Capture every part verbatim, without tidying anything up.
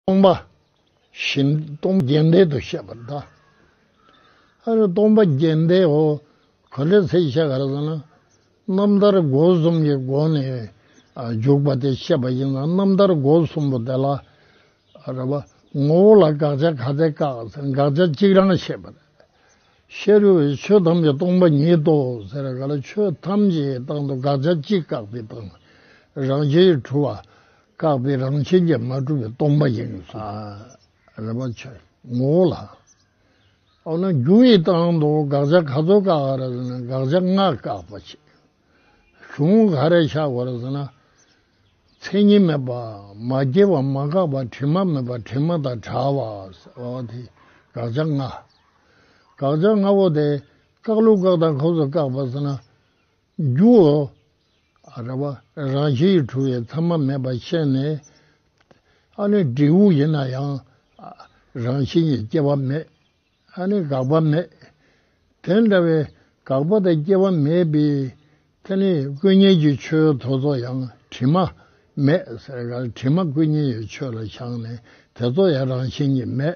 སྟོང་པ་བཞིན་སྟོང་པ་བརྒྱད་ལྡན་དུ་བཤད་པར་གདའ། ཨ་ནི་སྟོང་པ་བརྒྱད་ལྡན་འོ་ག་འདྲ་ཟེར་བཤད་ག་རེ་ཟེར་ན། རྣམ་ཐར་སྒོ་གསུམ་གྱི་སྒོ་ནས་ཨ་འཇུག་པ་དེ་བཤད་པ་ཡིན་ན། རྣམ་ཐར་སྒོ་གསུམ་པོ་དེ་ལ་ཨ་རེད་པ། ངོ་བོ་ལ་དགག་བྱ་ག་ཚད་བཀག་ཟེར་ན་དགག་བྱ་གཅིག་རང་བཤད་པ་རེད། ཤེས་རབ་ཀྱིས་ཆོས་ཐམས་ཅད་སྟོང་པ་ཉིད་དོ་ཟེར་ག་ལ། ཆོས་ཐམས་ཅད་སྟེང་དུ་དགག་བྱ་གཅིག་བཀག་པའི་སྟེང་རང་བཞིན་གྱིས་གྲུབ་པ་བཀག་པའི་རང་བཞིན་གྱིས་མ་གྲུབ་པའི་སྟོང་པ་ཡིན་གསུངས། ཨ་རེད་པ། ཆོས་ངོ་བོ་ལ། འོ་ན་རྒྱུ་ཡི་སྟེང་དུ་དགག་བྱ་ག་ཚོད་བཀག་པ་རེད་ཟེར་ན་དགག་བྱ་ལྔ་བཀག་པ་ཞིག་གཞུང་ག་རེ་བཞག་པ་རེད་ཟེར་ན། མཚན་ཉིད་མེད་པ། མ་སྐྱེས་པ་མ་འགགས་པ། དྲི་མ་མེད་པ། དྲི་མ་དང་བྲལ་བ། འོ་དེ་དགག་བྱ་ལྔ། དགག་བྱ་ལྔ་པོ་དེ་བཀག་ལུགས་བཀག་སྟངས་ག་ཚོད་བཀག་པ་ཟེར་ན། རྒྱུ་འོ་ཨ་རེད་པ། རང་བཞིན་གྱིས་གྲུབ་པའི་མཚན་མ་མེད་པ་ཤེས་ནས། ཨ་ནི་འབྲས་བུ་ཡིན་ན་ཡང་རང་བཞིན་གྱིས་སྐྱེ་བ་མེད། ཨ་ནི་འགག་པ་མེད། དེ་འདྲ་བའི་འགག་པ་དང་སྐྱེ་བ་མེད་པའི་དེ་ནི་ཀུན་ཉིད་ཀྱི་ཆོས་དེ་ཚོ་ཡང་དྲི་མ་མེད་ཟེར་ག་ལ། དྲི་མ་ཀུན་ཉིད་ཀྱི་ཆོས་ལ་བཞག་ནས་དེ་ཚོ་ཡང་རང་བཞིན་གྱིས་མེད།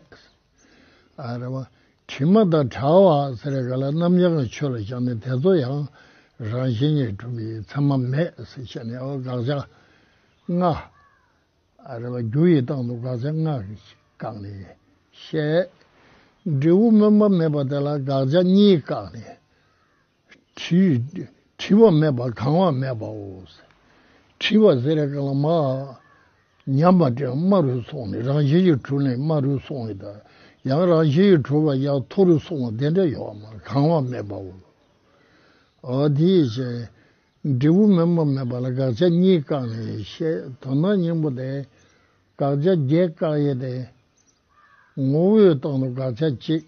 ཨ་རེད་པ། དྲི་མ་དང་བྲལ་བ་ཟེར་ག་ལ། རྣམ་བྱང་གི་ཆོས་ལ་བཞག་ནས་དེ་ཚོ་ཡང་རང་བཞིན་གྱིས་གྲུབ་པའི་མཚན་མ་མེད་ཟེར་བཤད་ནས། འོ་དགག་བྱ་ལྔ། ཨ་རེད་པ། རྒྱུ་ཡི་སྟེང་དུ་དགག་བྱ་ལྔ་བཀག་ནས་བཤད། འབྲས་བུ་སྨོན་པ་མེད་པ་དེ་ལ་དགག་བྱ་གཉིས་བཀག་ནས། བྲི་བྲི་བ་མེད་པ་གང་བ་མེད་པའོ། བྲི་བ་ཟེར་ག་ལ་མ་ཉམས་པ་དེ་དམའ་རུ་སོང་ནས་རང་བཞིན་གྱིས་གྲུབ་ནས་དམའ་རུ་སོང་བའི་དང་། ཡང་རང་བཞིན་གྱིས་གྲུབ་པ་ཡང་མཐོ་རུ་སོང་བ་དེ་འདྲ་ཡོད་མ་རེད། གང་བ་མེད་པའོ། འོ་དེའི་ཕྱིར་འབྲས་བུ་སྨོན་པ་མེད་པ་ལ་དགག་བྱ་གཉིས་བཀག་ནས་བཤད། དོན་དག་སྙིང་པོ་དེ་དགག་བྱ་བརྒྱད་བཀག་ཡས་དེ། ངོ་བོའི་སྟེང་དུ་དགག་བྱ་གཅིག་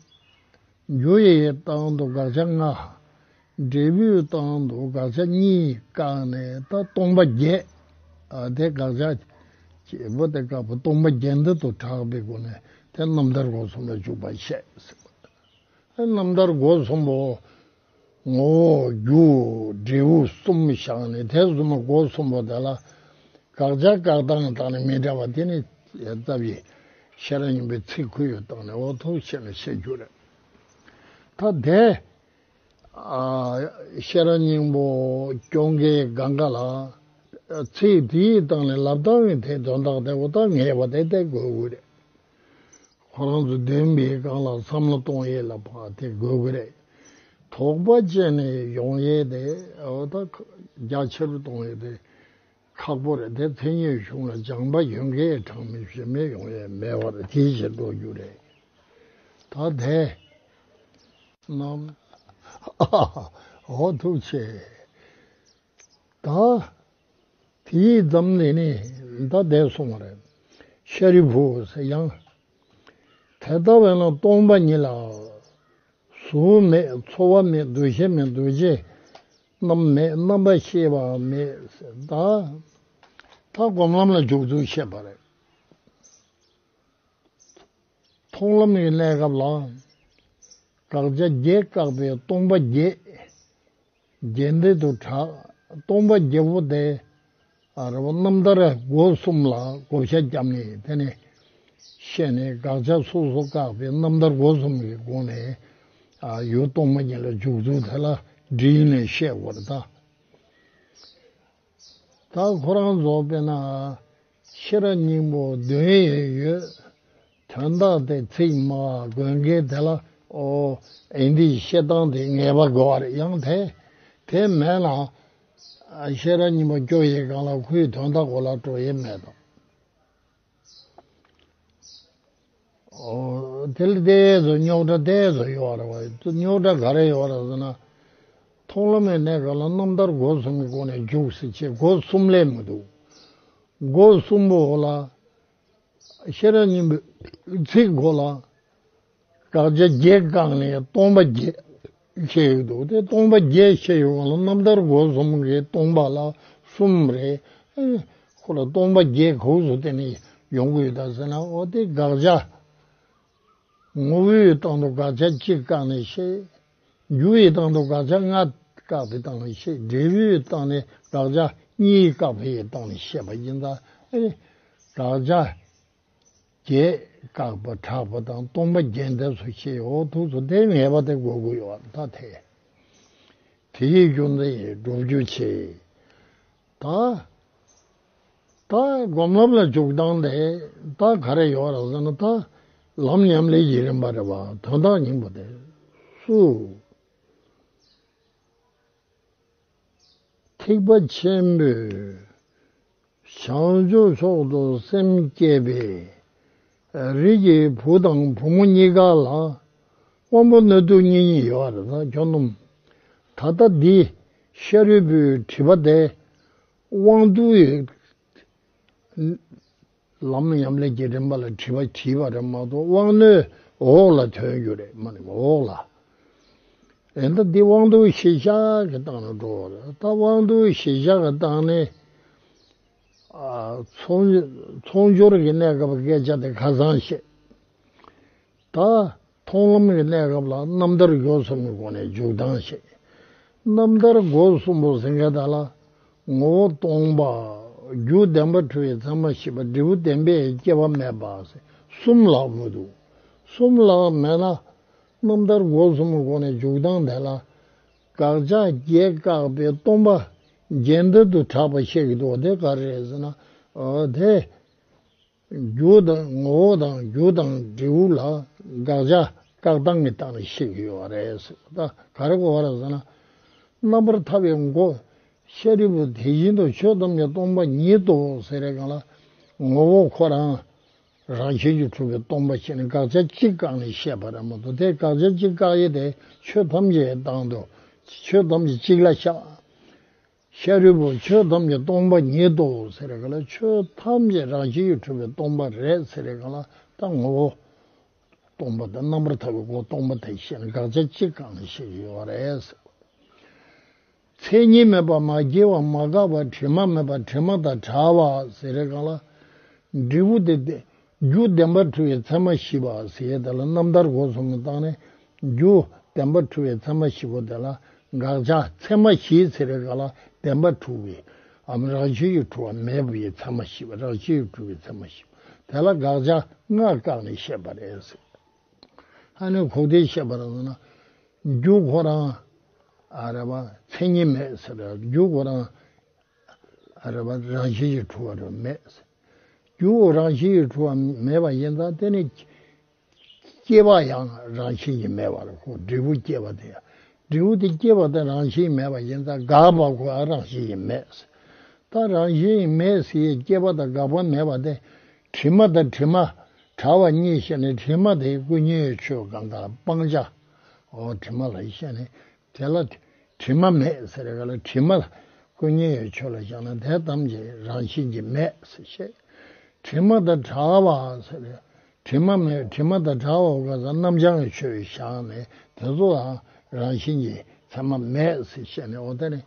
རྒྱུ་ཡི་སྟེང་དུ་དགག་བྱ་ལྔ། འབྲས་བུའི་སྟེང་དུ་དགག་བྱ་གཉིས་བཀག་ནས་ད་སྟོང་པ་བརྒྱད། ཨ་དེ་དགག་བྱ་བཅུ་པོ་དེ་བཀག་པ། སྟོང་པ་བརྒྱད་འདི་དུ་གྲགས་པའི་སྒོ་ནས་དེ་རྣམ་ཐར་སྒོ་གསུམ་ལ་འཇུག་པ་བཤད་ཟེར་བ། རྣམ་ཐར་སྒོ་གསུམ་པོ། ངོ་བོ་རྒྱུ་འབྲས་བུ་གསུམ་བཞག་ནས་དེ་གསུམ་པོ་སྒོ་གསུམ་པོ་དེ་ལ་དགག་བྱ་བཀག་སྟངས་དང་ནི་མི་འདྲ་བ་དེ་ནི་རྩ་བའི་ཤེས་རབ་སྙིང་པོའི་ཚིག་ཁུར་ཡོད་སྟངས་ནས་འོ་ཐུགས་ཆེ་ནས་བཤད་རྒྱུ་རེད། ད་དེ་ཨ་ཤེས་རབ་སྙིང་པོ་སྐྱོང་མཁན་གང་ག་ལ་ཚིག་དེའི་སྟེང་ནས་ལབ་སྟངས་ཀྱི་དེ་དོན་དག་དེ་འོ་ད་ངེས་པ་དེ་དེ་དགོས་དགོས་རེད། ཁོ་རང་ཚོ་འདོན་པའི་སྒང་ལ་བསམ་བློ་གཏོང་ཡས་ལ་ཕར་དེ་དགོས་ཀྱི་རེད། དོགས་པ་བཅད་ནས་ཡོང་ཡས་དེ་འོ་ད་རྒྱ་ཆེ་རུ་གཏོང་ཡས་དེ་ཁག་པོ་རེད། དེ་མཚན་ཉིད་གཞུང་ལ་སྦྱངས་པ་ཡོད་མཁན་གྲངས་མེད་གཞན་མེད་ཡོང་ཡས་མེད་པར་དེའི་ཕྱིར་འགྲོ་རྒྱུ་རེད། ད་དེ་རྣམ་འོ་ཐུགས་ཆེ། ད། དེའི་འཛམ་གླིང་ནི་ད་འདས་སོང་བ་རེད། ཤཱ་རིའི་བུ་ཟེར་ཡང་། དེ་ལྟ་བས་ན་སྟོང་པ་ཉིད་ལ། གཟུགས་མེད། ཚོར་བ་མེད། འདུ་ཤེས་མེད། འདུ་བྱེད་རྣམ་མེད། རྣམ་པར་ཤེས་པ་མེད་ཟེར། ད་ད་སྒོམ་ལམ་ལ་འཇུག་ཚུལ་བཤད་པ་རེད། མཐོང་ལམ་གྱི་གནས་སྐབས་ལ་དགག་བྱ་བརྒྱད་བཀག་པའི་སྟོང་པ་བརྒྱད། བརྒྱད་ལྡན་དུ་གྲགས། སྟོང་པ་བརྒྱད་པོ་དེ་ཨ་རེད་པ། རྣམ་ཐར་སྒོ་གསུམ་ལ་བགོ་བཤའ་བརྒྱབ་ནས་དེ་ནས་བཤད་ནས་དགག་བྱ་སོ་སོ་བཀག་པའི་རྣམ་ཐར་སྒོ་གསུམ་གྱི་སྒོ་ནས་ཨ་ཡུལ་སྟོང་པ་ཉིད་ལ་འཇུག་ཚུལ་དེ་ལ་འགྲེལ་ནས་བཤད་དགོས་རེད་ད། ད་ཁོ་རང་ཚོ་དཔེར་ན་ཤེས་རབ་སྙིང་པོ་འདོན་ཡས་ཡོད། དོན་དག་དེ་ཚིག་མ་དགོས་མཁན་དེ་ལ་ཨོ་ཨེ་འདི་བཤད་སྟངས་དེ་ངེས་པ་དགོས་པ་རེད། ཡང་དེ་དེ་མེད་ན་ཤེས་རབ་སྙིང་པོ་སྐྱོར་ཡས་སྒང་ལ་ཁོའི་དོན་དག་གོ་ལ་འགྲོ་ཡས་མེད་དོ། ཨོ་དེ་ལ་དེ་ཚོ་རྙོག་དྲ་དེ་ཚོ་ཡོད་རེད་བ། རྙོག་དྲ་ག་རེ་ཡོད་རེད་ཟེར་ན། མཐོང་ལམ་གྱི་གནས་སྐབས་ལ་རྣམ་ཐར་སྒོ་གསུམ་གྱི་སྒོ་ནས་འཇུག་ཟེར་བྱས་སྒོ་གསུམ་ལས་མི་འདུག་སྒོ་གསུམ་པོ་ལ་ཤེས་རབ་སྙིང་པོའི་ཚིག་གོ་ལ་དགག་བྱ་བརྒྱད་བཀག་ནས་སྟོང་པ་བརྒྱད་བཤད་ཡོད་འདུག་དེ་སྟོང་པ་བརྒྱད་བཤད་ཡོད་པ་ལ་རྣམ་ཐར་སྒོ་གསུམ་གྱི་སྟོང་པ་ལ་གསུམ་རེད། ཨེ་ཁོ་ལ་སྟོང་པ་བརྒྱད་གོ་སོ་དེ་ནས་ཡོང་གི་ཡོད་ད་ཟེར་ན། འོ་དེ་དགག་བྱ། ངོ་བོའི་སྟེང་དུ་དགག་བྱ་གཅིག་བཀག་ནས་བཤད། རྒྱུ་ཡི་སྟེང་དུ་དགག་བྱ་ལྔ་བཀག་པའི་སྟེང་ནས་བཤད། འབྲས་བུའི་སྟེང་ནས་དགག་བྱ་གཉིས་བཀག་པའི་སྟེང་ནས་བཤད་པ་ཡིན་ད། ཨེ་དགག་བྱ་ བརྒྱད་བཀག་པ་དྲག་པ་དང་སྟོང་པ་རྒྱས་འདེབས་སུ་བཤད་ཡོད་འདུག་ཚུལ་དེ་ངེས་པ་དེ་དགོས་ཀྱི་ཡོད་ད་དེ། དེའི་རྒྱུ་མཚན་ཡིན་སྒྲུབ་རྒྱུ་ཆེ། ད། ད་སྒོམ་ལམ་ལ་འཇུག་སྟངས་དེ་ད་ག་རེ་ཡོད་རེད་ཟེར་ན། ད་ལམ་ཉམས་ལེན་གྱི་རིམ་པ་རེད་བ། དོན་དག་སྙིང་པོ་དེ་སུ། ཐེག་པ་ཆེན་པོས་བྱང་ཆུབ་མཆོག་ཏུ་སེམས་བསྐྱེད་པའི་རིགས་ཀྱི་བུ་དང་བུ་མོ་གཉིས་ཀ་ལ་དབང་པོ་སྣོད་དུ་གཉིས་གཉིས་ཡོད་རེད་ད་ཁྱོད་རྣམས། ད་ལྟ་འདི་ཤཱ་རིའི་བུས་དྲིས་པ་དེ་དབང་དུ་ཡོད། ལམ་ཉམས་ལེན་གྱི་རིམ་པ་ལ་དྲི་བ་དྲིས་པ་རེད་མ་གཏོགས་དབང་སྣོད་འོག་ལ་ཐོན་རྒྱུ་རེད་མ་ནི་འོག་ལ། ཡིན་ད་འདི་དབང་དུ་གཞིར་བཞག་གི་སྟེང་ལ་འགྲོ་བ་རེད། ད་དབང་དུ་གཞིར་བཞག་གི་སྟེང་ནས་ཨ། ཚོགས་ཚོགས་སྦྱོར་གྱི་གནས་སྐབས་སྐད་ཆ་དེ་ཁ་སང་བཤད། ད་མཐོང་ལམ་གྱི་གནས་སྐབས་ལ་རྣམ་ཐར་སྒོ་གསུམ་གྱི་སྒོ་ནས་འཇུག་སྟངས་བཤད། རྣམ་ཐར་སྒོ་གསུམ་པོ་ཟེར་མཁན་དག་ལ་ངོ་བོ་སྟོང་པ། རྒྱུ་བདེན་པར་གྲུབ་པའི་མཚན་མ་ཞི་བ། འབྲས་བུ་བདེན་པའི་སྐྱེ་བ་མེད་པ་ཟེར་གསུམ་ལྷག་མི་འདུག་གསུམ་ལྷག་མེད་ན་རྣམ་ཐར་སྒོ་གསུམ་གྱི་སྒོ་ནས་འཇུག་སྟངས་དེ་ལ་དགག་བྱ་བརྒྱད་བཀག་པའི་སྟོང་པ་རྒྱས་འདེབས་དུ་གྲགས་པ་བཤད་ཀྱི་འདུག་དེ་ག་རེ་རེད་ཟེར་ན། འོ་དེ། རྒྱུ་དང་ངོ་བོ་དང་རྒྱུ་དང་འབྲས་བུ་ལ་དགག་བྱ་བཀག་སྟངས་ཀྱི་སྟེང་ནས་བཤད་ཀྱི་ཡོད་རེད་ཟེར། ད་ག་རེ་གོ་བ་རེད་ཟེར་ན། རྣམ་པར་ཐར་པའི་མགོ་ཤཱ་རིའི་བུ་དེ་བཞིན་དུ་ཆོས་ཐམས་ཅད་སྟོང་པ་ཉིད་དོ་ཟེར་རེ་གང་ལ་ངོ་བོ་ཁོ་རང་རང་བཞིན་གྱིས་གྲུབ་པའི་སྟོང་པ་ཞེས་ནས་དགག་བྱ་གཅིག་བཀག་ནས་བཤད་པ་རེད་མ་གཏོགས་དེ་དགག་བྱ་གཅིག་བཀག་ཡས་དེ་ཆོས་ཐམས་ཅད་དང་དུ་ཆོས་ཐམས་ཅད་གཅིག་ལ་བཞག་ཤཱ་རིའི་བུ་ཆོས་ཐམས་ཅད་སྟོང་པ་ཉིད་དོ་ཟེར་རེ་ག་ལ་ཆོས་ཐམས་ཅད་རང་བཞིན་གྱིས་གྲུབ་པའི་སྟོང་པ་རེད་ཟེར་རེ་ག་ལ་ད་ངོ་བོ་སྟོང་པ་དང་རྣམ་པར་ཐར་པའི་སྒོ་སྟོང་པ་དེ་བཤད་ན་དགག་བྱ་གཅིག་གང་ནས་བཤད་ཀྱི་ཡོད་རེད་ཟེར། མཚན་ཉིད་མེད་པ་མ་སྐྱེས་པ་མ་འགགས་པ་དྲི་མ་མེད་པ་དྲི་མ་དང་བྲལ་བ་ཟེར་རེ་ག་ལ། འབྲས་བུ་དེ་སྟེ། རྒྱུ་བདེན་པར་གྲུབ་པའི་མཚན་མ་ཞི་བ་ཟེར་ཡས་དེ་ལ་རྣམ་ཐར་སྒོ་གསུམ་གྱི་སྟེང་ནས་རྒྱུ་བདེན་པར་གྲུབ་པའི་མཚན་མ་ཞི་བ་དེ་ལ་དགག་བྱ་མཚན་མ་ཞི་ཟེར་བའི་སྒང་ལ་བདེན་པར་གྲུབ་པའི་འམ་རང་བཞིན་གྱིས་གྲུབ་པ་མེད་པའི་མཚན་མ་ཞི་བ་རང་བཞིན་གྱིས་གྲུབ་པའི་མཚན་མ་ཞི་བ་དེ་ལ་དགག་བྱ་ལྔ་བཀག་ནས་བཤད་པ་རེད་ཟེར། ཨ་ནི་གོ་བདེ་བཤད་པ་རེད་ཟེར་ན། རྒྱུ་ཁོ་རང་ཨ་རེ་བ་མཚན་ཉིད་མེད་ཟེར་རྒྱུ་ཁོ་རང་ཨ་རེ་བ་རང་བཞིན་གྱིས་གྲུབ་པ་རེད་མེད། རྒྱུ་རང་བཞིན་གྱིས་གྲུབ་པ་མེད་པ་ཡིན་ཙང་དེ་ནི་སྐྱེས་པ་ཡང་རང་བཞིན་གྱིས་མེད་པ་རེད། ཁོ་འབྲས་བུ་སྐྱེས་པ་དེ་ཡང་འབྲས་བུ་དེ་སྐྱེས་པ་དེ་རང་བཞིན་མེད་པ་ཡིན་ཙང་འགགས་པ་ཁོ་ཡང་རང་བཞིན་གྱིས་མེད། ད་རང་བཞིན་གྱིས་མེད་ཟེར་སྐྱེས་པ་དང་འགག་པ་མེད་པ་དེ་དྲི་མ་དང་དྲི་མ་བྲལ་བ་གཉིས་བཤད་ནས་དྲི་མ་དེ་ཀུན་ཉོན་ཡོད་ཆོས་གང་ག་སྤང་བྱ། འོ་དྲི་མ་ལ་བཤད་ནས། དེ་ལ་དྲི་མ་མེད་ཟེར་ག་ལ་དྲི་མ་ལ་ཀུན་ཉོན་ཡོད་ཆོས་ལ་བཞག་ན་དེ་ཐམས་ཅད་རང་བཞིན་གྱིས་མེད་ཟེར་བཤད། དྲི་མ་དང་བྲལ་བ་ཟེར། དྲི་མ་མེད་དྲི་མ་དང་བྲལ་བ་ག་ས་རྣམ་བྱང་གི་ཆོས་བཞག་ནས་དེ་ཚོ་ཡང་རང་བཞིན་གྱིས་མཚན་མ་མེད་ཟེར་བཤད་ནས། འོ་དེ་ནི་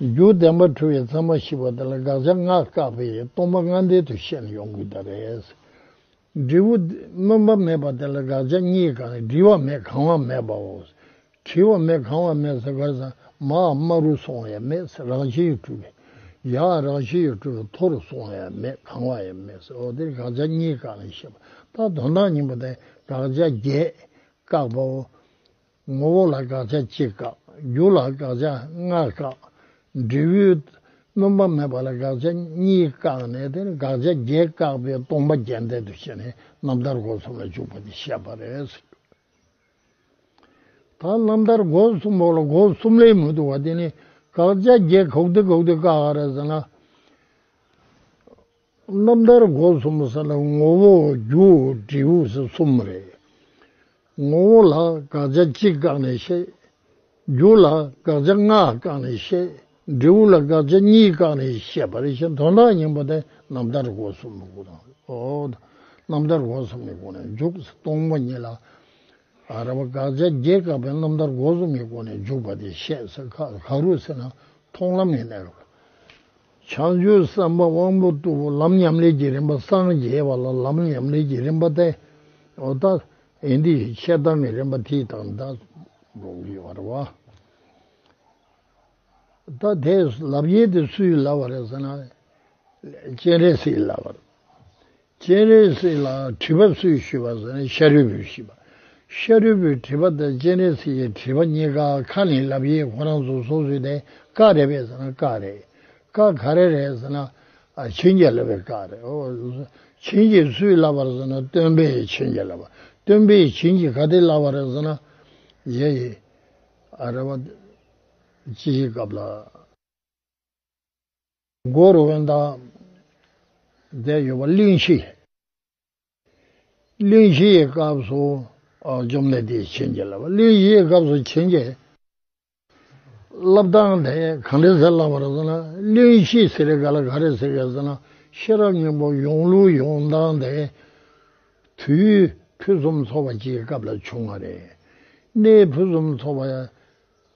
རྒྱུ་བདེན་པར་གྲུབ་པའི་མཚན་མ་ཞི་བ་དེ་ལ་དགག་བྱ་ལྔ་བཀག་པའི་སྟོང་པ་ལྔ་ལྡན་དུ་བཤད་ནས་ཡོང་དགོས་ད་རེད། འབྲས་བུ་སྨོན་པ་མེད་པ་དེ་ལ་དགག་བྱ་གཉིས་གང་ནས་བྲི་བ་མེད་གང་བ་མེད་པའོ། བྲི་བ་མེད་གང་བ་མེད་ཟེར་ག་ས་མ་མ་རུ་སོང་བ་ཡང་མེད་ཟེར་རང་བཞིན་གྱིས་གྲུབ་པས། ཡང་རང་བཞིན་གྱིས་གྲུབ་པས་མཐོ་རུ་སོང་བ་ཡང་མེད་གང་བ་ཡང་མེད་ཟེར། འོ་དེ་དགག་བྱ་གཉིས་གང་ནས་བཤད་པ་ད་དོན་དག་སྙིང་པོ་དེ་དགག་བྱ་བརྒྱད་བཀག་པའོ། ངོ་བོ་ལ་དགག་བྱ་གཅིག་བཀག་རྒྱུ་ལ་དགག་བྱ་ལྔ་བཀག་འབྲས་བུའི་སྨོན་པ་མེད་པ་ལ་དགག་བྱ་གཉིས་བཀག་ནས་དེ་ནི་དགག་བྱ་བརྒྱད་བཀག་པའི་སྟོང་པ་རྒྱས་འདེབས་དུ་བྱས་ནས་རྣམ་ཐར་སྒོ་གསུམ་ལ་འཇུག་པ་དེ་བཤད་པ་རེད། ད་རྣམ་ཐར་སྒོ་གསུམ་པོ་ལ་སྒོ་གསུམ་ལས་མི་འདུག་བ་དེ་ནི་དགག་བྱ་བརྒྱད་གོག་ཏེ་གོག་ཏེ་བཀག་ག་རེད་ཟེར་ན། རྣམ་ཐར་སྒོ་གསུམ་ཟེར་ན་ངོ་བོ་རྒྱུ་འབྲས་བུ་ཟེར་གསུམ་རེད། ངོ་བོ་ལ་དགག་བྱ་གཅིག་བཀག་ནས་བཤད། རྒྱུ་ལ་དགག་བྱ་ལྔ་བཀག་ནས་བཤད། འབྲས་བུ་ལ་དགག་བྱ་གཉིས་བཀག་ནས་བཤད་པ་རེད་ཤག་དོན་དག་སྙིང་པོ་དེ་རྣམ་ཐར་སྒོ་གསུམ་པོ་དང་། ཨོ། རྣམ་ཐར་སྒོ་གསུམ་གྱི་སྒོ་ནས་འཇུག་སྟོང་པ་ཉིད་ལ། ཨ་ར་བ་དགག་བྱ་བརྒྱད་བཀག་པའི་རྣམ་ཐར་སྒོ་གསུམ་གྱི་སྒོ་ནས་འཇུག་པ་དེ་བཤད་ཟེར། ག་ག་རུ་ཟེར་ན་མཐོང་ལམ་ཡིན་ནའི་རུ། བྱང་ཆུབ་སེམས་དཔའ་དབང་པོ་རྟུལ་པོ་ལམ་ཉམས་ལེན་གྱི་རིམ་པ་སངས་རྒྱས་པ་ལ་ལམ་ཉམས་ལེན་གྱི་རིམ་པ་སྟེ། འོ་ད་ཨེ་འདི་བཤད་སྟངས་ཀྱི་རིམ་པ་དེའི་སྟེང་ད་འགྲོ་གི་ཡོད་རེད་བ། ད་དེ་ལབ་ཡས་དེ་སུས་ལབ་པ་རེད་ཟེར་ན། སྤྱན་རས་གཟིགས་ལབ་པ་རེད། སྤྱན་རས་གཟིགས་ལ་དྲི་བ་སུས་ཞུས་པ་ཟེར་ན་ཤཱ་རིའི་བུས་ཞུས་པ། ཤཱ་རིའི་བུའི་དྲི་བ་དང་སྤྱན་རས་གཟིགས་ཀྱི་དྲི་བ་གཉིས་ཀ་ཁ་ནས་ལབ་ཡས་ཁོ་རང་ཚོ་སོ་སོའི་དེ་བཀའ་རེད་པས་ཟེར་ན་བཀའ་རེད། བཀའ་ག་རེ་རེད་ཟེར་ན། ཨ། བྱིན་གྱིས་བརླབས་པའི་བཀའ་རེད། ཨོ། བྱིན་གྱིས་སུས་བརླབས་པ་རེད་ཟེར་ན་སྟོན་པས་བྱིན་གྱིས་བརླབས་པ། སྟོན་པས་བྱིན་གྱིས་ག་དེ་བརླབས་པ་རེད་ཟེར་ན། ཡེ་ཡེ། ཨ། རེད་བ། ཅིའི་སྐབས་ལ། གོ་རུ་བན་དང་། དེ་ཡོད་པ་གླེང་གཞི། གླེང་གཞིའི་སྐབས་སུ། ཨ། བཅོམ་ལྡན་འདས་བྱིན་གྱིས་བརླབས་པ། གླེང་གཞིའི་སྐབས་སུ་བྱིན་གྱིས་བརླབས་སྟངས་དེ་གང་འདྲ་ཟེར་ལབ་པ་རེད་ཟེར་ན། གླེང་གཞི་ཟེར་ག་ལ་ག་རེ་ཟེར་ག་ཟེར་ན། ཤེས་རབ་སྙིང་པོ་ཡོང་ལུགས་ཡོང་སྟངས་དེ། དུས་ཕུན་སུམ་ཚོགས་པ་ཅིག་གི་སྐབས་ལ་བྱུང་བ་རེད། གནས་ཕུན་སུམ་ཚོགས་པ།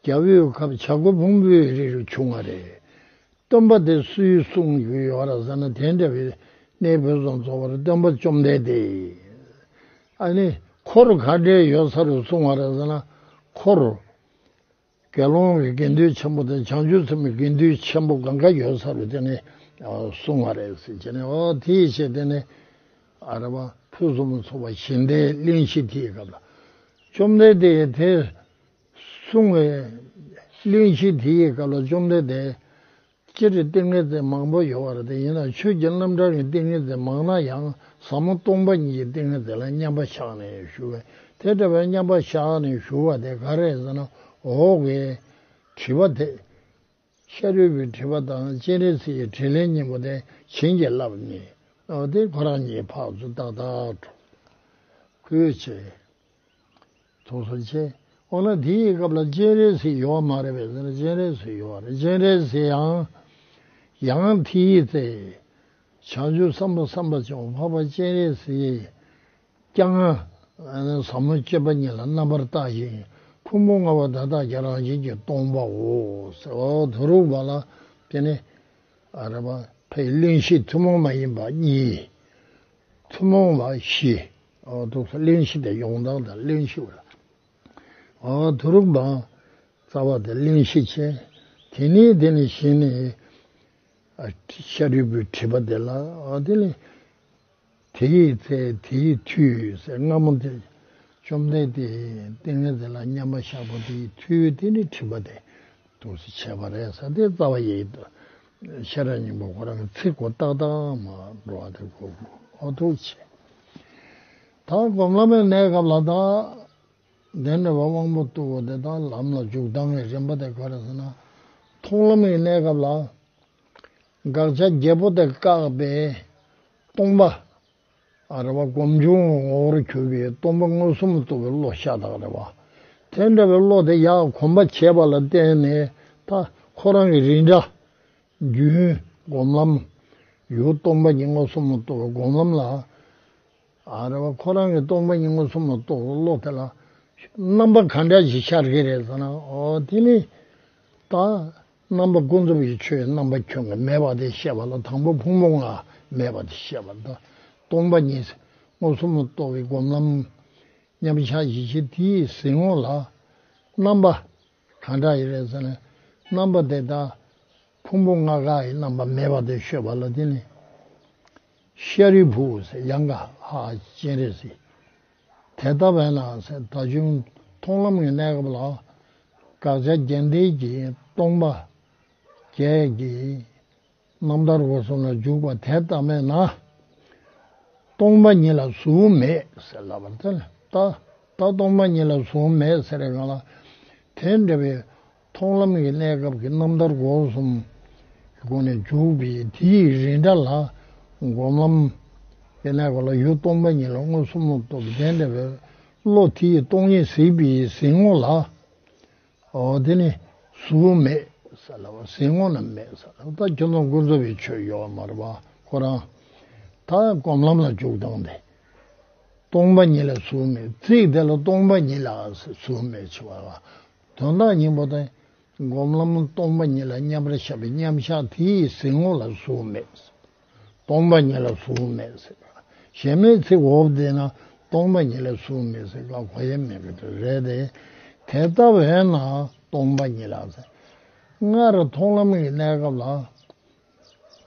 རྒྱལ་པོའི་ཁབ་བྱ་རྒོད་ཕུང་པོའི་རིར་བྱུང་བ་རེད། སྟོན་པ་དེ་སུས་གསུངས་ཡོད་ར་ཟེར་ན། དེ་འདྲ་བའི་གནས་ཕུན་སུམ་ཚོགས་པར་སྟོན་པ་བཅོམ་ལྡན་འདས། ཨ་ནི་འཁོར་ག་འདྲས་ཡོད་ས་རུ་གསུངས་པ་རེད་ཟེར་ན། འཁོར། དགེ་སློང་གི་དགེ་འདུན་ཆེན་པོ་དང་བྱང་ཆུབ་སེམས་དཔའི་དགེ་འདུན་ཆེན་པོ་གང་ག་ཡོད་ས་རུ་དེ་ནི་གསུངས་པ་རེད་ཟེར་བྱས་ནས། ཨོ། དེའི་ཆེད་དེ་ནི། ཨ། རེད་བ། ཕུན་སུམ་ཚོགས་པ་བཞི་ལྡན་གླེང་གཞི་དེའི་སྐབས་ལ། བཅོམ་ལྡན་འདས་དེ་གསུངས་པའི་གླེང་གཞི་དེའི་སྐབས་ལ་བཅོམ་ལྡན་འདས། སྤྱིར་ཏིང་ངེ་འཛིན་མང་པོ་ཡོད་པ་རེད། དེ་ཡིན་ན་ཆོས་ཀྱི་རྣམ་གྲངས་ཀྱི་ཏིང་ངེ་འཛིན་མང་ན་ཡང་ཟབ་མོ་སྟོང་པ་ཉིད་ཀྱི་ཏིང་ངེ་འཛིན་ལ་མཉམ་པ་བཞག་ནས་ཞུ་བས། དེ་འདྲ་བའི་མཉམ་པ་བཞག་ནས་ཞུ་བ་དེ་ག་རེ་རེད་ཟེར་ན། འོག་གི་དྲི་བ་དེ། ཤཱ་རིའི་བུའི་དྲི་བ་དང་སྤྱན་རས་གཟིགས་ཀྱི་དྲིས་ལན་གཉིས་པོ་དེ་བྱིན་གྱིས་བརླབས་ནས། འོ། དེ་ཁོ་རང་གཉིས་ཕར་ཚུར་ཏག་ཏག་འགྲོ། ཁོས་བྱས། ཐུགས་སུ་ཆེ། འོ་ན་དེའི་སྐབས་ལ་སྤྱན་རས་གཟིགས་ཡོད་མ་རེད་པས་ཟེར་ན། སྤྱན་རས་གཟིགས་ཡོད་རེད། སྤྱན་རས་གཟིགས་ཡང་། ཡང་དེའི་ཚེ། བྱང་ཆུབ་སེམས་དཔའ་སེམས་དཔའ་ཆེན་པོ་འཕགས་པ་སྤྱན་རས་གཟིགས་ཀྱང་། ཟབ་མོ་སྤྱོད་པ་ཉིད་ལ་རྣམ་པར་བལྟ་ཞིང་། ཕུང་པོ་ལྔ་པོ་དེ་དག་ཀྱང་རང་བཞིན་གྱིས་སྟོང་པའོ་ཟེར། འོ། དེ་རུ་བ་ལ། དེ་ནི། ཨ། རེད་བ། ཕའི་གླེང་གཞི་ཐུན་མོང་མ་ཡིན་པ་གཉིས། ཐུན་མོང་བ་བཞི། འོ། འདུག་སེ་གླེང་གཞི་དེ་ཡོང་སྟངས་དང་གླེང་གཞི་བ། འོ། དེ་རུ་བ། རྩ་བ་དེ་གླེང་གཞི་བྱས། དེ་ནས་དེ་ནས་གཞི་ནས། ཨ། ཤཱ་རིའི་བུའི་དྲི་བ་དེ་ལ། འོ། དེ་ནས། དེའི་ཚེ་དེའི་མཐུས་ཟེར། སྔ་མོ་དེ་བཅོམ་ལྡན་འདས་ཏིང་ངེ་འཛིན་ལ་མཉམ་པར་བཞག་པ་དེའི་མཐུས་དེ་ནི་དྲི་བ་དེ་འདུག་སེ་བྱས་པ་རེད་ཟེར། དེ་རྩ་བ་ཡི་ཤེས་རབ་སྙིང་པོ་ཁོ་རང་གི་ཚིག་གོ་ཏག་ཏག་མ་འགྲོ་བ་དེ་གོ་དགོས། འོ། འདུག་བྱས། ད་སྒོམ་ལམ་གྱི་གནས་སྐབས་ལ་ད། དེ་འདྲ་བའི་དབང་པོ་རྟུལ་བ་དེ་དག་ལམ་ལ་འཇུག་སྟངས་ཀྱི་རིམ་པ་དེ་ག་རེ་ཟེར་ན། མཐོང་ལམ་གྱི་གནས་སྐབས་ལ། དགག་བྱ་བརྒྱད་པོ་དེ་བཀག་པའི་སྟོང་པ། ཨ། རེད་བ། སྒོམ་བྱུང་ངོ་བོར་གྱུར་པའི་སྟོང་པ་མངོན་སུམ་དུ་རྟོགས་པའི་བློ་ཤ་སྟག་རེད་བ། དེ་འདྲ་བའི་བློ་དེ་ཡར་གོམས་པ་བྱས་པ་ལ་བརྟེན་ནས། ད་ཁོ་རང་གི་རིགས་འདྲ། རྒྱུན། སྒོམ་ལམ། ཡུལ་སྟོང་པ་ཉིད་མངོན་སུམ་དུ་རྟོགས་པའི་སྒོམ་ལམ་ལ། ཨ། རེད་བ། ཁོ་རང་གི་སྟོང་པ་ཉིད་མངོན་སུམ་དུ་རྟོགས་པའི་བློ་དེ་ལ། རྣམ་པ་ག་འདྲ་ཞིག་ཤར་གྱི་རེད་ཟེར་ན། འོ། དེ་ནི། ད་རྣམ་པ་ཀུན་རྫོབ་ཀྱི་ཆོས་རྣམ་པ་ཁྱོན་ནས་མེད་པ་དེ་བཤད་པ་ལ། དང་པོ་ཕུང་པོ་ལྔ་མེད་པ་དེ་བཤད་པ་དང་། སྟོང་པ་ཉིད་མངོན་སུམ་དུ་རྟོགས་པའི་སྒོམ་ལམ། མཉམ་གཞག་བཞི་བྱེད་དེའི་གཟིགས་ངོ་ལ། རྣམ་པ་ག་འདྲ་ཡི་རེད་ཟེར་ན། རྣམ་པ་དེ་དག་ཕུང་པོ་ལྔ་ཀ་ཡི་རྣམ་པ་མེད་པ་དེ་ཤོད་པ་ལ། དེ་ནི་ཤཱ་རིའི་བུ་ཟེར། ཡང་ག་ཧ་སྤྱན་རས་གཟིགས། དེ་ལྟ་བས་ན་ཟེར། ད་གཞུང་མཐོང་ལམ་གྱི་གནས་སྐབས་ལ། དགག་བྱ་བརྒྱད་ལྡན་གྱི་སྟོང་པ་བརྒྱད་ཀྱི་རྣམ་ཐར་སྒོ་གསུམ་ལ་འཇུག་པ་དེ་ལྟ་བས་ན། སྟོང་པ་ཉིད་ལ་གཟུགས་མེད་ཟེར་ལབ་པ་དེ་ལ། ད་ད་སྟོང་པ་ཉིད་ལ་གཟུགས་མེད་ཟེར་རེ་གང་ལ། དེ་འདྲ་བའི་མཐོང་ལམ་གྱི་གནས་སྐབས་ཀྱི་རྣམ་ཐར་སྒོ་གསུམ་གྱི་སྒོ་ནས་འཇུག་པའི་དེའི་རིགས་འདྲ་ལ། སྒོམ་ལམ་གྱི་གནས་སྐབས་ལ་ཡུལ་སྟོང་པ་ཉིད་ལ་མངོན་སུམ་དུ་རྟོགས་པའི་དེ་འདྲ་བའི་བློ། དེའི་སྟོང་ཉིད་གཟིགས་པའི་གཟིགས་ངོ་ལ། འོ། དེ་ནི་གཟུགས་མེད་ཟེར་ལབ་པ། གཟིགས་ངོ་ན་མེད་ཟེར་ལབ་པ། ད་ཁྱོད་ཚོ་ཀུན་རྫོབ་པའི་ཆོས་ཡོད་མ་རེད་པ། ཁོ་རང་ད་སྒོམ་ལམ་ལ་འཇུག་སྟངས་དེ། སྟོང་པ་ཉིད་ལ་གཟུགས་མེད། ཚིག་དེ་ལ་སྟོང་པ་ཉིད་ལ་གཟུགས་མེད་ཅེས་པ་ལ། དོན་དག་སྙིང་པོ་དེ། སྒོམ་ལམ་སྟོང་པ་ཉིད་ལ་མཉམ་པར་བཞག་པའི་མཉམ་གཞག་དེའི་གཟིགས་ངོ་ལ་གཟུགས་མེད། སྟོང་པ་ཉིད་ལ་གཟུགས་མེད་ཟེར། གཞན་མའི་ཚིག་འོག་དེ་ན་སྟོང་པ་ཉིད་ལ་གཟུགས་མེད་ཟེར་ག་གོ་ཡ་མེད་པའི་རེད་དེ། དེ་ལྟ་བས་ན་སྟོང་པ་ཉིད་ལ་ཟེར། སྔར་མཐོང་ལམ་གྱི་གནས་སྐབས་ལ།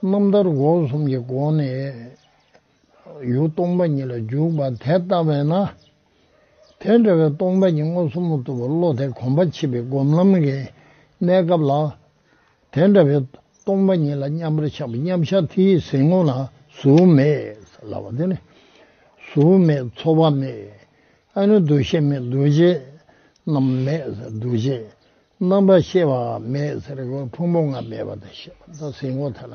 རྣམ་ཐར་སྒོ་གསུམ་གྱི་སྒོ་ནས། ཡུལ་སྟོང་པ་ཉིད་ལ་འཇུག་པ་དེ་ལྟ་བས་ན། དེ་འདྲ་བའི་སྟོང་པ་ཉིད་མངོན་སུམ་དུ་བློ་དེ་གོམས་པ་བྱེད་པའི་སྒོམ་ལམ་གྱི་གནས་སྐབས་ལ། དེ་འདྲ་བའི་སྟོང་པ་ཉིད་ལ་མཉམ་པར་ཆགས་པའི་མཉམ་གཞག་དེའི་གཟིགས་ངོ་ལ་གཟུགས་མེད་ལབ་པ་དེ་ནི། གཟུགས་མེད་ཚོར་བ་མེད། ཨ་ནི་འདུ་ཤེས་མེད། འདུ་བྱེད་རྣམས་མེད་ཟེར། འདུ་བྱེད་རྣམ་པར་ཤེས་པ་མེད་ཟེར་གོ། ཕུང་པོ་ལྔ་མེད་པ་དེ་བཤད་པ་ད་གཟིགས་ངོ་དེ་ལ།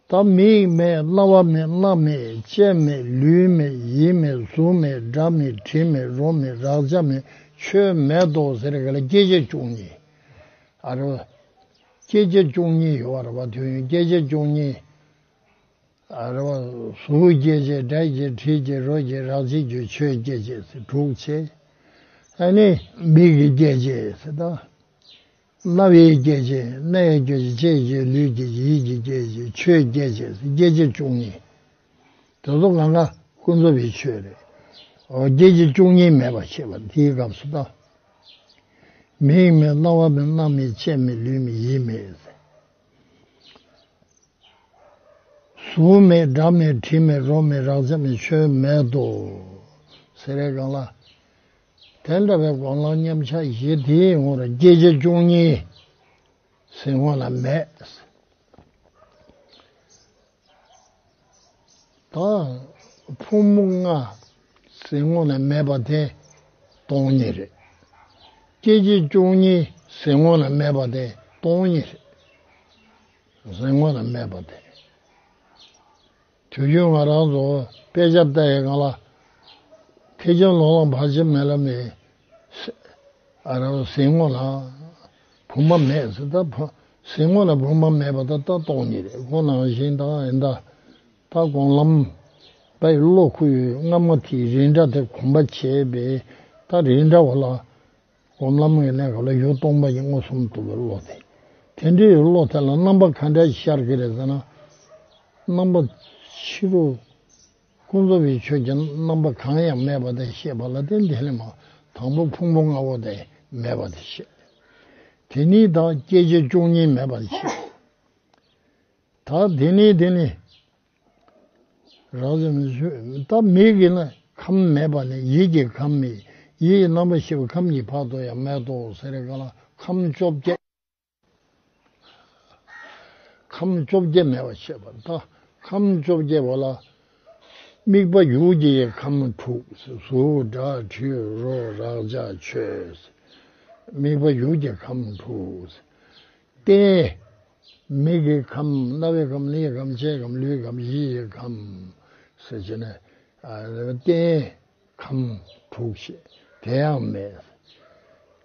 ད་མིག་མེད། རྣ་བ་མེད། སྣ་མེད། ལྕེ་མེད། ལུས་མེད། ཡིད་མེད། གཟུགས་མེད། སྒྲ་མེད། དྲི་མེད། རོ་མེད། རེག་བྱ་མེད། ཆོས་མེད་དོ་ཟེར་ག་ལ་སྐྱེ་མཆེད་བཅུ་གཉིས། ཨ་རོ། སྐྱེ་མཆེད་བཅུ་གཉིས་ཡོད་རེད་བ། དུས་ཡུན་སྐྱེ་མཆེད་བཅུ་གཉིས། ཨ་རོ། གཟུགས་སྐྱེ་མཆེད། སྒྲ་སྐྱེ། དྲི་སྐྱེ། རོ་སྐྱེ། རེག་བྱའི་རྒྱུ་ཆོས་སྐྱེ་མཆེད་ཟེར་དྲུག་བྱས། ཨ་ནི་མིག་གི་སྐྱེ་མཆེད་ཟེར་ད། རྣ་བའི་སྐྱེ་མཆེད། སྣའི་སྐྱེ་མཆེད། ལྕེའི་སྐྱེ་མཆེད། ལུས་ཀྱི་ཡིད་ཀྱི་སྐྱེ་མཆེད། ཆོས་སྐྱེ་མཆེད་ཟེར་སྐྱེ་མཆེད་བཅུ་གཉིས། དེ་ཚོ་གང་ག་ཀུན་རྫོབ་པའི་ཆོས་རེད། འོ་སྐྱེ་མཆེད་བཅུ་གཉིས་མེད་པར་ཤེས་པ་དེའི་སྐབས་སུ་ད། མིག་མེད། རྣ་བ་མེད། སྣ་མེད། ལྕེ་མེད། ལུས་མེད། ཡིད་མེད་ཟེར། གཟུགས་མེད། སྒྲ་མེད། དྲི་མེད། རོ་མེད། རེག་བྱ་མེད། ཆོས་མེད་དོ། ཟེར་རེ་གང་ལ། དེ་འདྲ་བའི་སྒོམ་ལམ་མཉམ་གཞག་བཞི་དེའི་ངོར་སྐྱེ་མཆེད་བཅུ་གཉིས་གཟིགས་ངོ་ལ་མེད། ད་ཕུང་པོ་ལྔ་གཟིགས་ངོ་ལ་མེད་པ་དེ་སྟོང་ཉིད་རེད། སྐྱེ་མཆེད་བཅུ་གཉིས་གཟིགས་ངོ་ལ་མེད་པ་དེ་སྟོང་ཉིད་རེད། གཟིགས་ངོ་ལ་མེད་པ་དེ། དུས་རྒྱུན་ང་རང་ཚོ་དཔེ་ཆ་ལྟ་ཡི་སྒང་ལ། ཐེག་ཆེན་ལུང་ལ་བར་ཆད་མེད་ལ་མེད། ཨ་རོ། གཟིགས་ངོ་ལ་བུམ་པ་མེད་ཟེར་ད། བུ་གཟིགས་ངོ་ལ་བུམ་པ་མེད་པ་ད་ད་སྟོང་ཉིད་རེད། ཁོང་ནང་བཞིན་ད་ཡིན་ད། ད་སྒོམ་ལམ་པའི་བློ་ཁོ་ཡོད་སྔ་མོ་དེའི་རིགས་འདྲ་དེ་གོམས་པ་བྱས་པས་ད་རིགས་འདྲ་བ་ལ། སྒོམ་ལམ་གྱི་གནས་སྐབས་ལ་ཡུལ་སྟོང་པ་ཉིད་མངོན་སུམ་དུ་བློ་དེ། དེ་འདྲའི་བློ་དེ་ལ་རྣམ་པ་ག་འདྲ་ཤར་གྱི་རེད་ཟེར་ན། རྣམ་པ་ཕྱི་རོལ་ཀུན་རྫོབ་པའི་ཆོས་ཀྱི་རྣམ་པ་གང་ཡང་མེད་པ་དེ་ཤེས་པ་ལ་བརྟེན་དེ་ལས་མ་དང་པོ་ཕུང་པོ་ལྔ་པོ་དེ་མེད་པ་དེ་ཤེས། དེ་ནས་ད་སྐྱེ་མཆེད་བཅུ་གཉིས་མེད་པ་ཤེས། ད་དེ་ནས་དེ་ནས། རང་བཞིན་མི་ཆོས། ད་མིག་གིས་ན་ཁམས་མེད་པ་ནི་ཡིད་ཀྱི་ཁམས་མེད། ཡིད་ཀྱི་རྣམ་པར་ཤེས་པའི་ཁམས་ཀྱི་བར་དུ་ཡང་མེད་དོ་ཟེར་རེ་ག་ལ་ཁམས་བཅོ་བརྒྱད། ཁམས་བཅོ་བརྒྱད་མེད་པར་ཤེས་པ། ད་ཁམས་བཅོ་བརྒྱད་པོ་ལ་དམིགས་པ་ཡུལ་གྱི་ཁམས་དྲུག། གཟུགས་སྒྲ་དྲི་རོ་རེག་བྱ་ཆོས། དམིགས་པ་ཡུལ་གྱི་ཁམས་དྲུག། རྟེན། མིག་གི་ཁམས། རྣ་བའི་ཁམས། སྣའི་ཁམས། ལྕེའི་ཁམས། ལུས་ཀྱི་ཁམས། ཡིད་ཀྱི་ཁམས་ཟེར་བྱས་ནས། ཨ། རྟེན་ཁམས་དྲུག་བཤད། དེ་ཡང་མེད།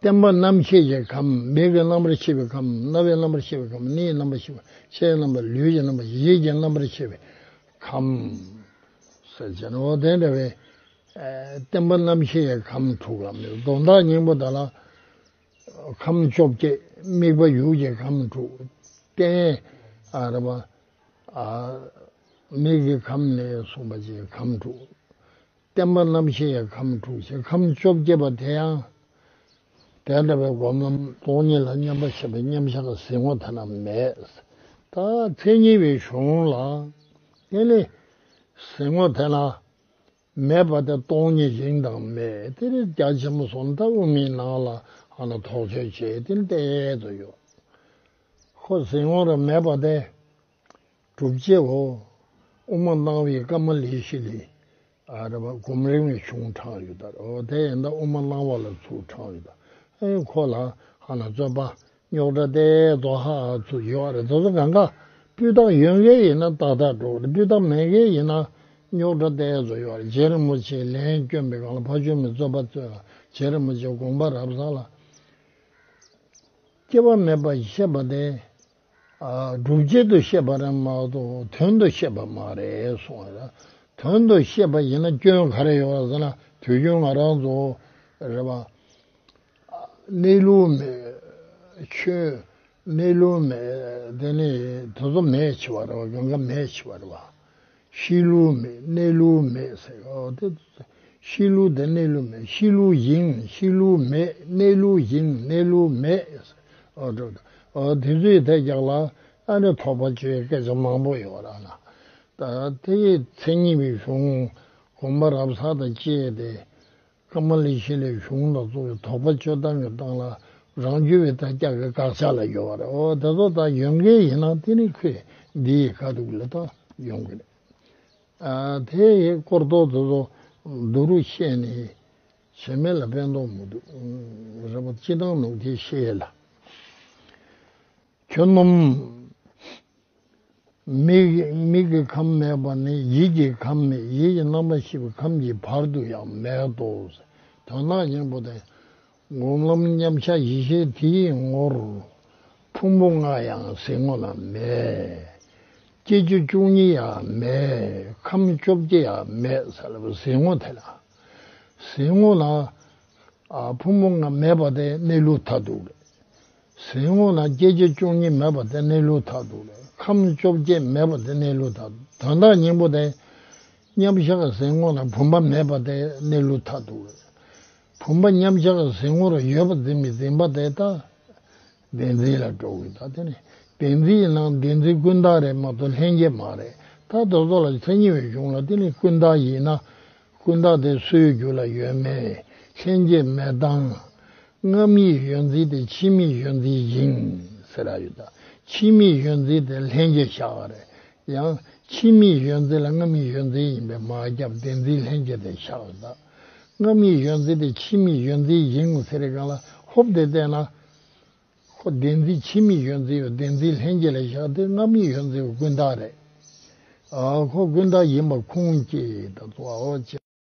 བརྟེན་པ་རྣམ་ཤེས་ཀྱི་ཁམས། མིག་གི་རྣམ་པར་ཤེས་པའི་ཁམས། རྣ་བའི་རྣམ་པར་ཤེས་པའི་ཁམས། སྣའི་རྣམ་པར་ཤེས་པ། ལྕེའི་རྣམ་པར། ལུས་ཀྱི་རྣམ་པར། ཡིད་ཀྱི་རྣམ་པར་ཤེས་པའི་ཁམས་ཟེར་བྱས་ནས། འོ་དེ་འདྲ་བའི། ཨ། བརྟེན་པ་རྣམ་ཤེས་ཀྱི་ཁམས་དྲུག་ལ་མེད། དོན་དག་སྙིང་པོ་དེ་ལ། ཁམས་བཅོ་བརྒྱད། དམིགས་པ་ཡུལ་གྱི་ཁམས་དྲུག། རྟེན། ཨ། རེད་པ། ཨ། མིག་གི་ཁམས་ནས་གསུངས་པ་ཅིག་ཁམས་དྲུག། བརྟེན་པ་རྣམ་ཤེས་ཀྱི་ཁམས་དྲུག་ཅེས། ཁམས་བཅོ་བརྒྱད་པ་དེ་ཡང་། དེ་འདྲ་བའི་སྒོམ་ལམ་སྟོང་ཉིད་ལ་མཉམ་པར་ཤེས་པའི་མཉམ་གཞག་གི་གཟིགས་ངོ་དེ་ན་མེད། ད་མཚན་ཉིད་པའི་གཞུང་ལ། དེ་ནི་གཟིགས་ངོ་དེ་ན། མེད་པ་དེ་སྟོང་ཉིད་ཞིང་དང་མེད། དེ་ནི་རྒྱ་ཆེན་པོ་སོང་ད་དབུ་མའི་ནང་ལ་ཧ་ལ་དོགས་གཅོད་བྱས་ཏེ་བལྟས་དུ་ཡོད། ཁོ་གཟིགས་ངོ་རུ་མེད་པ་དེ་སྒྲུབ་བྱེད་འོ། དབུ་མ་སྣང་བའི་ཀ་མ་ལི་ཤི་ལི། ཨ་རེ་བ། སྒོམ་རིམ་གྱི་གཞུང་དྲངས་ཡོད་ད། འོ་དེ་ཡིན་ད་དབུ་མ་སྣང་བ་ལ་ཚུར་དྲངས་ཡོད་ད། ཨེ་ཁོ་ལ་ཧ་ལ་རྩོད་པ། རྙོག་དྲ་དེ་ཚོ་ཧ་ཚུར་ཡོད་རེད། དེ་ཚོ་གང་ག་སྤུས་དག་ཡོད་མཁན་ཡིན་ན་ཏག་ཏག་འགྲོ་གི་རེད། སྤུས་དག་མེད་མཁན་ཡིན་ན་རྙོག་དྲ་དེ་ཚོ་ཡོད་རེད། རྗེ་རིན་པོ་ཆེས་ལན་བསྐྱོན་པའི་སྒང་ལ་ཕ་ཆོས་མའི་རྩོད་པ་རྩོད་ལ་རྗེ་རིན་པོ་ཆེ་དགོངས་པ་རབ་གསལ་ལ། སྐྱེ་བ་མེད་པ་ཤེས་པ་དེ། ཨ། སྒྲུབ་བྱེད་དུ་ཤེས་པ་རེད་མ་གཏོགས་དོན་དུ་ཤེས་པ་མ་རེད་གསུངས་པ་རེད། དོན་དུ་ཤེས་པ་ཡིན་ན་སྐྱོན་ག་རེ་ཡོད་ཟེར་ན། དུས་རྒྱུན་ང་རང་ཚོ་རེད་པ། གནས་ལུགས་མེད། ཆོས་གནས་ལུགས་མེད། དེ་ནི་དེ་ཚོ་མེད་ཆེ་བ་རེད་པ། གང་ག་མེད་ཆེ་བ་རེད་པ། གཤིས་ལུགས་མེད། གནས་ལུགས་མེད་ཟེར། འོ་དེ་གཤིས་ལུགས་དེ་གནས་ལུགས་མེད། གཤིས་ལུགས་ཡིན། གཤིས་ལུགས་མེད། གནས་ལུགས་ཡིན། གནས་ལུགས་མེད་ཟེར། འོ་འགྲོ། འོ་དེ་ཚོའི་ཐད་རྒྱག་ལ་ཨ་ནི་དོགས་པ་གཅོད་སྐད་ཆ་མང་པོ་ཡོད་ར་ལ། ད་དེ་ཡི་མཚན་ཉིད་པའི་གཞུང་དགོངས་པ་རབ་གསལ་དང་བཅས་ཏེ། ཀ་མ་ལ་ཤཱི་ལའི་གཞུང་ལ་སོགས་པའི་དོགས་པ་གཅོད་ཐབས་ཀྱི་སྟངས་ལ་རང་རྒྱུད་པའི་དར་ཁྱབ་ཀྱི་དགག་བྱ་ལ་ཡོད་པ་རེད། འོ་དེ་ཚོ་ད་ཡོང་མཁན་ཡིན་ན་དེ་ནི་ཁོས་འདི་ཡི་ཁ་ཐུག་ལ་ད་ཡོང་གི་རེད། ཨ་དེ་ཡི་སྐོར་ཐོག་དེ་ཚོ་བསྡུ་རུ་བཤད་ནས་བྱེ་མེད་ལ་ཕན་ཐོགས་མི་འདུག། རེད་པ། སྤྱིར་བཏང་ནོར་གྱི་ཤེས་ལ། ཁྱོད་རྣམས་མིག་མིག་གི་ཁམས་མེད་པ་ནི་ཡིད་ཀྱི་ཁམས་མེད། ཡིད་ཀྱི་རྣམ་པར་ཤེས་པའི་ཁམས་ཀྱི་བར་དུ་ཡང་མེད་དོ། དོན་དག་སྙིང་པོ་དེ། སྒོམ་ལམ་མཉམ་གཞག་ཡེ་ཤེས་དེའི་ངོར། ཕུང་པོ་ལྔ་ཡང་གཟིགས་ངོ་ན་མེད། སྐྱེ་རྒྱུ་བཅུ་གཉིས་ཡང་མེད། ཁམས་བཅོ་བརྒྱད་ཡང་མེད་ཟེར་ལབ་གཟིགས་ངོ་དེ་ལ། གཟིགས་ངོ་ན། ཨ་ཕུང་པོ་ལྔ་མེད་པ་དེ་གནས་ལུགས་མཐར་ཐུག་རེད། གཟིགས་ངོ་ན་སྐྱེ་རྒྱུ་བཅུ་གཉིས་མེད་པ་དེ་གནས་ལུགས་མཐར་ཐུག་རེད། ཁམས་བཅོ་བརྒྱད་མེད་པ་དེ་གནས་ལུགས་མཐར་ཐུག། དོན་དག་སྙིང་པོ་དེ། མཉམ་གཞག་གཟིགས་ངོ་ན་བུམ་པ་མེད་པ་དེ་གནས་ལུགས་མཐར་ཐུག་རེད། བུམ་པ་མཉམ་གཞག་གཟིགས་ངོ་རུ་ཡོད་པར་འཛིན་པའི་འཛིན་པ་དེ་ད་བདེན་འཛིན་ལ་འགྲོ་དགོས། ད་དེ་ནི་བདེན་འཛིན་ཡིན་ན་བདེན་འཛིན་ཀུན་བཏགས་རེད་མ་གཏོགས་ལྷན་སྐྱེས་མ་རེད། ད་དེ་ཚོ་ལ་མཚན་ཉིད་པའི་གཞུང་ལ་དེ་ནི་ཀུན་བཏགས་ཡིན་ན། ཀུན་བཏགས་དེ་སུའི་རྒྱུད་ལ་ཡོད་མེད། ལྷན་སྐྱེས་མེད་དང་། སྔ་མའི་ཡོད་འཛིན་དེ་ཕྱི་མའི་ཡོད་འཛིན་ཡིན་ཟེར་ཡ་ཡོད་ད། ཕྱི་མའི་ཡོད་འཛིན་དེ་ལྷན་སྐྱེས་བཞག་པ་རེད། ཡང་ཕྱི་མའི་ཡོད་འཛིན་ལ་སྔ་མའི་ཡོད་འཛིན་ཡིན་པས་མ་ཁྱབ། བདེན་འཛིན་ལྷན་སྐྱེས་དེ་བཞག་ཡོད་ད། སྔ་མའི་ཡོད་འཛིན་དེ་ཕྱི་མའི་ཡོད་འཛིན་ཡིན་ཟེར་རེ་གང་ལ་ཧོབ་དེ་བལྟས་ན། ཁོ་བདེན་འཛིན་ཕྱི་མའི་ཡོད་འཛིན་ཡོད་བདེན་འཛིན་ལྷན་སྐྱེས་ལ་བཞག་སྟེ་སྔ་མའི་ཡོད་འཛིན་ཀུན་བཏགས་རེད། ཨ་ཁོ་ཀུན་བཏགས་ཡིན་པ་ཁུངས་སྐྱེལ་ད་གཙོ་བོ་ཅི།